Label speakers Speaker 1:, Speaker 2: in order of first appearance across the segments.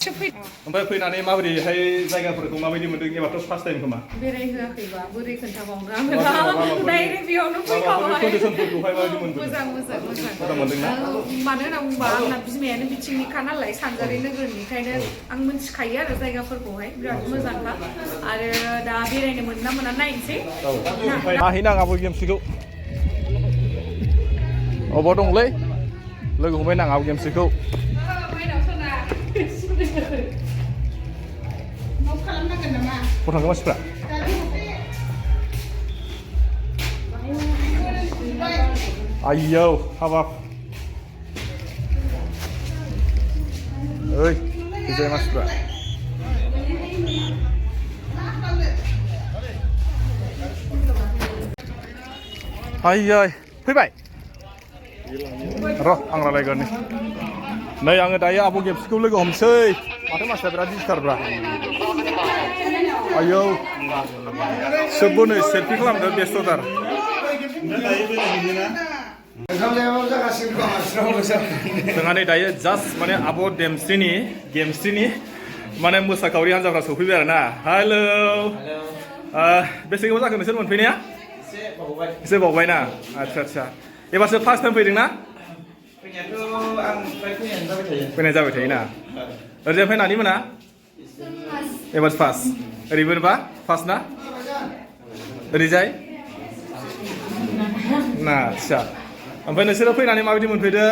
Speaker 1: ओमफ्राय फैनानै माबोरैहाय जायगाफोरखौ माबायदि मोनदों एबारथ' फार्स्ट टाइम खोमा
Speaker 2: बेरायहोआखैबा बोरै खोन्थाबावनो आङो डाइरेक्ट बेयावनो फैखाबाय
Speaker 1: कन्डिसनफोरखौहाय माबायदि मोनदों
Speaker 2: मोजां
Speaker 1: मोनदोंना
Speaker 2: मानो होनना बुंबा आंना बिमायानो बिथिंनिखा नालाय सानजारि नोगोरनिखायनो आं मिथिखायो आरो जायगाफोरखौहाय बिराद मोजांखा आरो दा बेरायनो मोन ना मोना नायनोसै
Speaker 1: नायहैनाङाबो गेमस्रिखौ अबाव दंलै लोगो हमबाय नाङाबो गेमस्रिखौ थांगौ मानसिफ्रा आयौ हाबाब ओइ फैजाय मानसिफ्रा आयै फैबाय र' आं रायलायगोन नै आङो दायो आब' गेमस्रिखौ लोगो हमसै माथो मानसिया बिराद दिसथारब्रा आयौ सोबबो नै सेलफि खालामदों बेस्थ'थार जोंहा नै दायो जास्ट माने आब' गेमस्रिनि माने मोसाखावरि हान्जाफ्रा सफैबाय आरो ना हेलौ बेसे गोबाव जाखो नोंसोर मोनफैनाया एसे बावबाय ना आच्छा एबारसो फार्स्ट टाइम फैदों ना फैनाय जाबाय थायो ना ओरैजाय फैनानै मोना एबार फार्स्ट ओरैबोबा फार्स्ट ना ओरैजाय ना आच्छा ओमफ्राय नोंसोरो फैनानै माबायदि मोनफैदों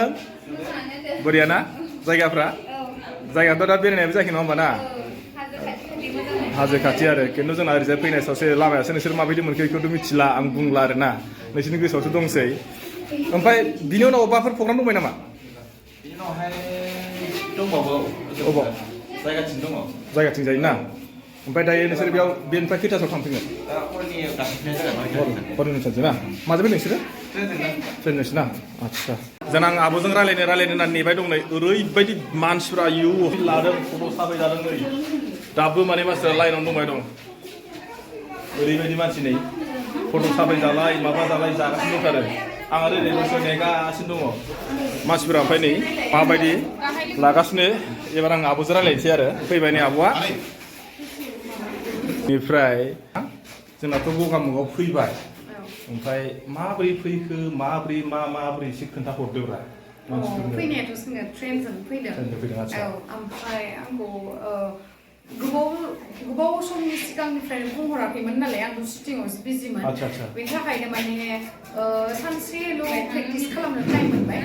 Speaker 1: बोरिया ना जायगाफ्रा दा बेरायनायबो जायाखै नङा होमबा ना हाजो खाथि आरो खिन्थु जोंना ओरैजाय फैनाय सावसे लामायासो नोंसोर माबायदि मोनखो बेखौथ' मिथिला आं बुंला आरो ना नोंसोरनि गोसोआवसो दंसै ओमफ्राय बिनि उनाव अबेबाफोर प्रग्राम दंबाय नामा
Speaker 3: बिनि उनावहाय दंबावो
Speaker 1: अबाव जायगाथिं जायो ना ओमफ्राय दायो नोंसोर बेयाव बेनिफ्राय खैथासोआव थांफिनगोन हरनि सानसे ना माजों फैदों नोंसोरो ट्रेनजोंसो ना आच्छा जों आं आब'जों रायलायनो होनना नेबाय दं नै ओरैबायदि मानसिफ्रा इउ लादों फट' साफायजादों नै दाबो माने मानसिफ्रा लाइनाव दंबाय दं ओरैबायदि मानसि नै फट' साफायजालाय माबा जालाय जागासिनो दंथारो आं आरो ओरैनोसो नेगासिनो दङ मानसिफोरा ओमफ्राय नै माबायदि लागासिनो एबार आं आब'जों रायलायनोसै आरो फैबाय नै आब'आ बेनिफ्राय जोंनाथ' गगामुगाव फैबाय ओमफ्राय माबोरै फैखो माबोरै एसे खोन्थाहरदोब्रा
Speaker 2: फैनायाथ' जोङो ट्रेनजों फैदों ओमफ्राय आंखौ गोबाव समनि सिगांनिफ्रायनो बुंहराखैमोन नालाय आंथ' शुटिंआवसो बिजिमोन बेनि थाखायनो माने सानसेल' प्रेक्टिस खालामनो टाइम मोनबाय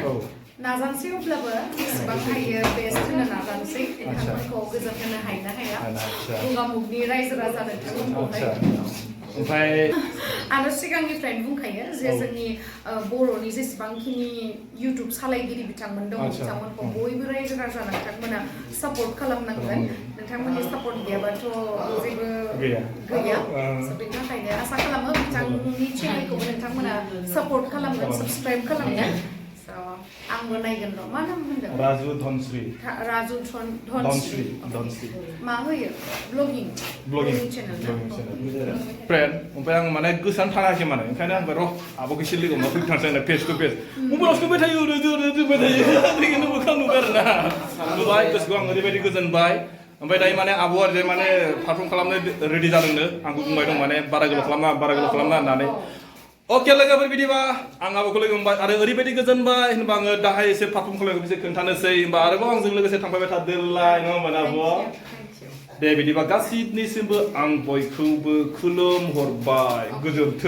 Speaker 2: नाजानोसै अब्लाबो जेसेबां हायो बेस्ट होनो नाजानोसै नोंथांमोनखौ गोजोन होनो हायो ना हाया गगामुगनि रायजो राजा नोंथांमोनखौहाय
Speaker 1: ओमफ्राय
Speaker 2: आरो सिगांनिफ्रायनो बुंखायो जे जोंनि बर'नि जेसेबांखिनि इउटुब सालायगिरि बिथांमोन दङ बिथांमोनखौ बयबो रायजो राजा नोंथांमोना सापर्ट खालामनांगोन नोंथांमोननि सापर्ट गैयाबाथ' जेबो गैया बेनि थाखायनो आसा खालामो बिथांनि चेनेलखौबो नोंथांमोना सापर्ट खालामगोन साबस्क्राइब खालामगोन आंबो नायगोन र' मा नाम होनदों
Speaker 1: राजु धनस्रि
Speaker 2: मा होयो ब्लगिं चेनेल
Speaker 1: फ्रेन्ड ओमफ्राय आं माने गोसोआनो थाङाखै माने ओंखायनो आंबो र' आब'खौ एसे लोगो हमना फैथारसै आं फेस टु फेस मबाइलावसो नुबाय थायो नुबाय थायो बेखौनो मोखां नुबाय आरो ना नुबाय गोसोखौ आं ओरैबायदि गोजोनबाय ओमफ्राय दायो माने आब'आ ओरैजाय माने पारफर्म खालामनो रेडि जादोंनो आंबो बुंबाय दं माने बारा गोलाव खालामना होननानै अके लोगोफोर बिदिबा आं आब'खौ लोगो हमबाय आरो ओरैबायदि गोजोनबाय होनबा आङो दाहाय एसे पारफर्म खालामनायखौ एसे खोन्थानोसै होनबा आरोबाव आंजों लोगोसे थांफाबाय थादोलाय नङा होमबा आब' दे बिदिबा गासिबनिसिमबो आं बयखौबो खुलुमहरबाय गोजोन्थों